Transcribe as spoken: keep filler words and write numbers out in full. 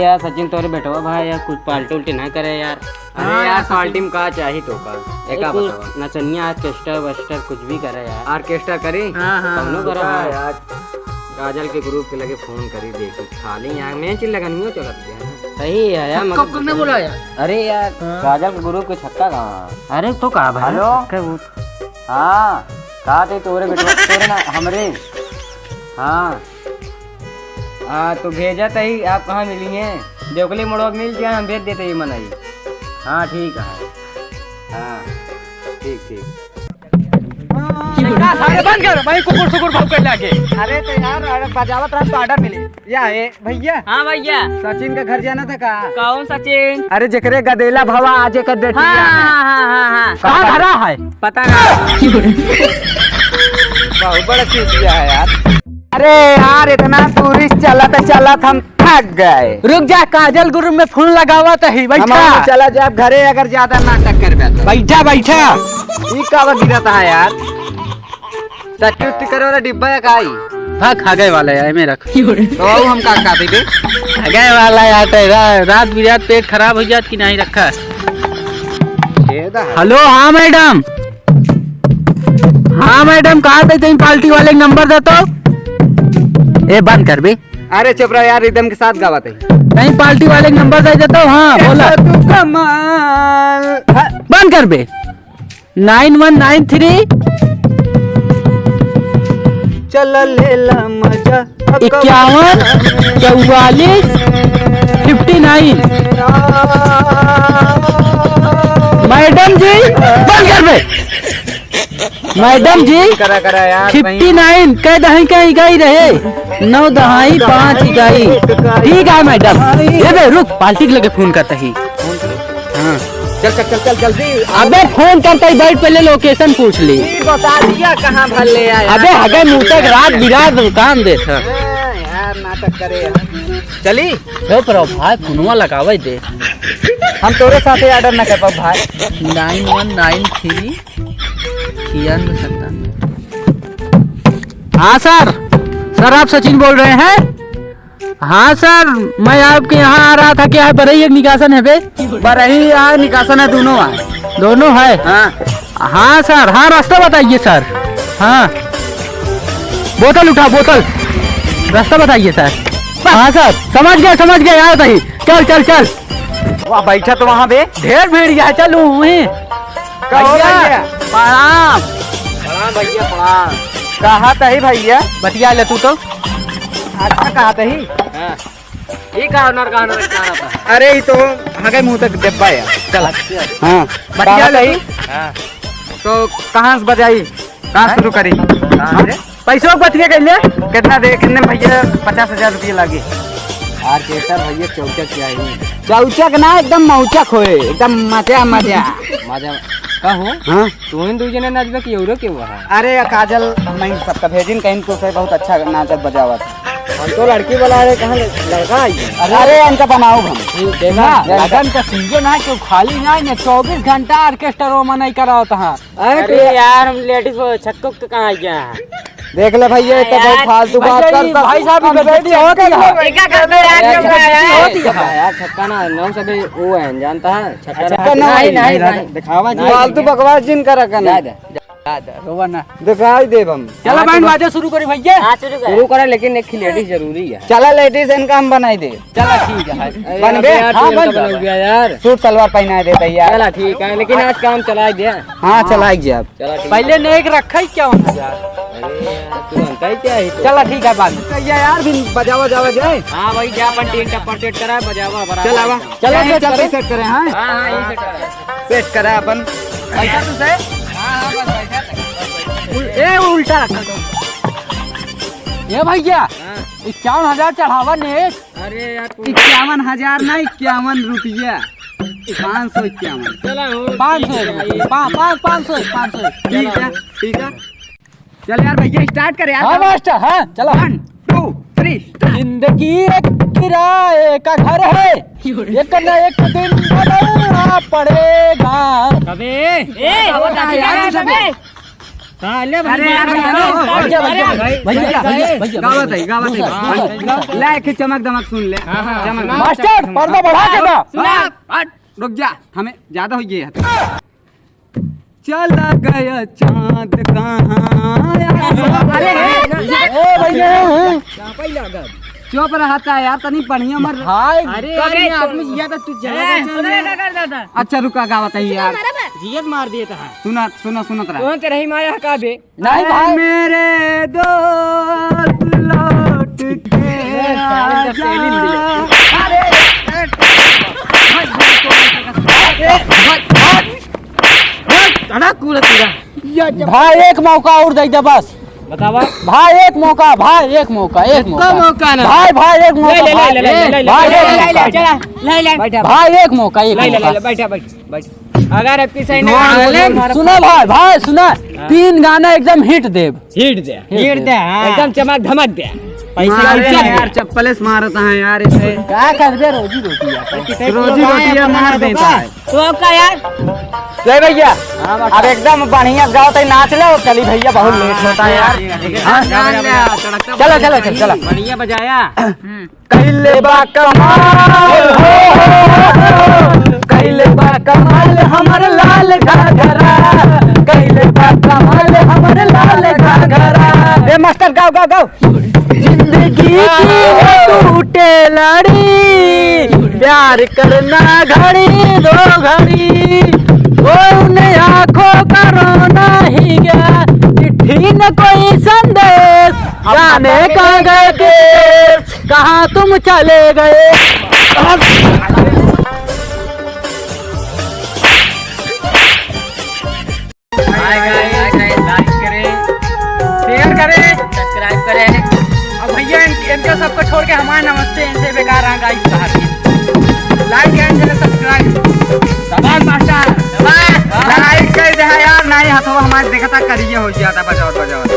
यार सचिन, तोरे बेटवा भाई यार, कुछ पार्टी उल्टी ना करे यार। अरे हाँ यार, यार, सचिन। पार्टी में का चाही तो का? एका कुछ बतावा। नचनिया, ऑर्केस्ट्रा वेस्ट्रा कुछ भी करे यार। ऑर्केस्ट्रा करी? हाँ, हाँ, कौनो हाँ। करा यार। काजल के ग्रुप के लगे फोन करी, देखी खाली यहाँ में चिल्ला गनियो चलत गया है। सही है यार, छक्का मगर कौन ने बोला यार? अरे यार, हाँ। काजल के ग्रुप के छक्का कहाँ है? अरे तो का भाई, हेलो? छक्का वो हाँ, का ते तोरे बेटवा, तोरे ना, हमरे। हाँ। हाँ, तो भेजा तही, आप कहाँ मिली हैं? देवकली मोड़वा मिल जाए, हम भेज देते ही मनई। हाँ, ठीक है। हाँ, ठीक, ठीक। अरे बंद कर भाई, कुकुर सुकुर भौंके लागे। अरे तो यार, अरे बजावत रहा तो ऑर्डर मिले। या ए भैया। हाँ भैया। सचिन के घर जाना था का? कौन सचिन? अरे जेकरे गदेला भवा आज एकर डेट हाँ, लिया है। हाँ, हाँ, हाँ, हाँ। कहाँ धरा है? पता ना। बहुत बड़ा चूतिया है यार। अरे यार, इतना दूरी चलत चलत हम थक गए। रुक जा, काजल ग्रुप में फोन लगावत ही, बैठा। हम चला जाब घरे अगर ज्यादा नाटक करबे तो। बैठा, बैठा। ई का गिरत है यार? टट्टी उट्टी करे वाला डिब्बा है का ई? भाग, खा गए वाला है, एमे रख। तो अब हम का खाते बे? खा गए वाला है, यार, तो रा-, रात बिरात पेट खराब हो जात कि नहीं रखा। छेदा है। हेलो, हाँ मैडम। हाँ मैडम, कहा थे कहीं पार्टी वाले के नंबर दे तो। ए, बंद कर बे। अरे चुप रह यार, रिदम के साथ गावा थे। कहीं पार्टी वाले के नंबर दे दे तो। हाँ, बोला। तू कमाल। बंद कर बे। Nine one nine three. चल लेला मजा। इक्यावन चौवालीस फिफ्टी नाइन। मैडम जी, बंद कर बे। मैडम जी, करा, करा यार, फिफ्टी नाइन, कै दहाई का इकाई रहे? नौ दहाई पाँच इकाई। ठीक है मैडम। ये बे, रुक, पार्टी के लगे फोन करता ही। हाँ। चल, चल, चल, चल, जल्दी। अबे फोन करता ही, बैठ, पहले लोकेशन पूछ ली। ई बता दिया कहाँ भर ले आया। अबे हगे मुँह तक रात बिरात काम देत है। हाँ, यार, नाटक करे यार। चली? ओ, पर भाई, फोनवा लगावे दे। हम तोरे साथे ऑर्डर ना कर पाब भाई। Nine one nine three. किया नहीं सकता। हाँ सर, सर आप सचिन बोल रहे हैं? हाँ सर, मैं आपके यहाँ आ रहा था, क्या है बरही एक निकासन है बे? बरही यहाँ निकासन है, दोनों है। दोनों है? हाँ। हाँ सर, हाँ रास्ता बताइए सर। हाँ बोतल उठा, बोतल, रास्ता बताइए सर। हाँ सर, समझ गए, समझ गए, आओ तही, चल चल चल। वाह, बैठा तो वहाँ बे। ढेर भीड़ यहाँ, चलू वहीं। का हो भैया, भैया? प्रणाम। प्रणाम भैया, प्रणाम। कहा तही भैया? बतिया ले तू तो। अच्छा कहा तही? हाँ। ये का honor, का honor, का रहता है? अरे ये तो हगे मुँह तक डिब्बा है। चल। अच्छा। हाँ। बतिया कहा ले तही? तू। हाँ। तो कहाँ से बजाई? कहाँ शुरू करी? कहाँ हाँ? से? पैसों के बतिया कर ले। कितना दे, कितने भैया? पचास हजार रुपये लागे। ऑर्केस्ट्रा भैया चौचक चाहिए। चौचक ना, एकदम मौचक होए, एकदम मजा, मजा। मजा। का हो? हाँ? तू ही दू जने नाचबे कि औरो के हुआ है? अरे काजल, मैं सबका भेजिन कहीं तो से बहुत अच्छा नाचत बजावत। हम तो लड़की वाला है, कहाँ लड़का आई है? अरे, अरे इनका बनाओ हम। ठीक है ना, ना, लगन का सीजन है, क्यों खाली ना है, चौबीस घंटा ऑर्केस्ट्रा वो मनाई करावत है। अरे अरे यार, हम लेडीज वो छक्को के कहाँ गया है? देख ले भैया, ये तो बहुत यार, फालतू बात कर, भाई साहब, ये बेइज्जती होती है। ये क्या करते हैं यार, अरे, ये क्या है? होती है यार, छक्का ना, नौ सौ वो है, जानता है? छक्का अच्छा, ना। नहीं, नहीं, नहीं, नहीं। दिखावा जी। फालतू बकवास जिन करा करना। जा दे, जा दे, रोवा ना। दिखाई देब हम। चला हाँ, बैंड तो बाजा शुरू करी भैया। हाँ, शुरू कर। शुरू करा, लेकिन एक लेडीज जरूरी है। चला लेडीज इनका हम बनाई दे। चला ठीक है। अरे बनबे? यार, हाँ, तू बन इनका जा। बना गया यार। सूट सलवार पहनाए देते यार। चला ठीक है, लेकिन आज काम चला गया। हाँ, हाँ। चला गया अब। चला ठीक पहले है। नेक रखा ही क्या होना यार? अरे यार, तू बनता ही क्या है तो? चला ठीक है, बाद में। भैया यार, फिर बजावा जावा जाए। हाँ भाई, जा अपन टीम का परचेट करा, बजावा बराबर चल आवा। एकदम। चलो यहीं set चलते करो। Set करें, हाँ? हाँ, हाँ, यहीं set करा। Set करा अपन। बैठा तू से? हाँ, हाँ, बस बैठा। उल-, ए, उल्टा रखा तो। ए भैया, हाँ। इक्यावन हजार चढ़ावा नेक। अरे यार, तू इक्यावन हजार ना, इक्यावन रुपया। पाँच सौ इक्यावन। चला हो, पाँच सौ ठीक है भाई। पा-, पा-, पाँच सौ, पाँच सौ। ठीक है, ठीक है। चल यार भैया, start कर यार। हाँ मास्टर, हाँ, चलो। One, two, three, start। जिंदगी एक किराए का घर है, एक ना एक दिन बदलना पड़ेगा। अबे, ए, वो दादी यार, का है, सब अबे? साले अरे यार, भैया, भैया, भैया, भैया, भैया, भैया, गावत है, गावत है। दूसरा, दूसरा, दूसरा। ला, एक चमक दमक सुन ले। हाँ, हाँ, चमक सुना। दमक। मास्टर, पर्दा बढ़ा के दा। सुना। हट, हट, रुक जा, हमें ज्यादा हो गया है। चला गया चांद कहाँ? अरे, ए भैया, चुप रहता है यार, तनी बढ़िया मर। भाई, अरे, कल अरे, में तो आदमी जिया था, तू चला ए, गया। अरे, का कर देता? अच्छा, रुका, गावत है यार। जियत मार दिए था। सुना, सुना, सुनत रहा। कौन तेरे ही माया का बे? नहीं अरे भाई। मेरे दोस्त लौट के ए, सारे का आजा। Selling दिया। अरे, अरे, भाई, एक मौका और दे दे बस। बतावा। भाई, एक मौका, भाई, एक मौका, एक मौका। मौका ना। भाई, भाई, एक मौका, ले, ले, भाई। ले, ले, ले, ले, भाई, ले, एक ले, ले, मौका। ले, चला, ले, ले। बैठा, भाई, एक मौका, एक ले, ले, मौका। ले, ले, बैठा, बैठ, बैठ। अगर अब पीछे नहीं भाई, आने वाले हमारा सुना भाई, भाई, सुना। हाँ। तीन गाना एकदम hit देब। Hit दे। Hit दे, हाँ। एकदम चमक धमक दे। पैसा मारे उचल हैं दे। यार, चप्पले से मारता है यार इसे। का करबे, रोजी रोटी है। रोजी रोटी है, मार देता है। तो अब का यार? जय भैया, हाँ, बता। अब एकदम बढ़िया गाओ तो नाच लो, चली भैया, बहुत late होता है यार। हाँ, हाँ, हाँ, हाँ, हाँ। चलो, चलो, चलो, चलो। बढ़िया बजाया। हम्म। कैले बा कमाल हो, कैले बा कमाल हमर लाल घाघरा, कैले बा कमाल हमर लाल घाघरा। ए मास्टर, गाओ, गाओ, गाओ। जिंदगी की वो टूटे लड़ी, प्यार करना घड़ी दो घड़ी, वो उन्हें आंखों का रोना ही गया, चिट्ठी न कोई संदेश, जाने कहाँ गए देश, कहाँ तुम चले गए। Hi guys, like करें, share करें, subscribe करें। अब भैया इन, इनका सबको छोड़ के हमारा नमस्ते, इनसे बेकार रहा guys बाहर। Like and channel subscribe। दबाओ मास्टर, दबाओ। Like कर दे यार, नहीं हथवा हमारे देखता करिए हो गया था, बजाओ, बजाओ।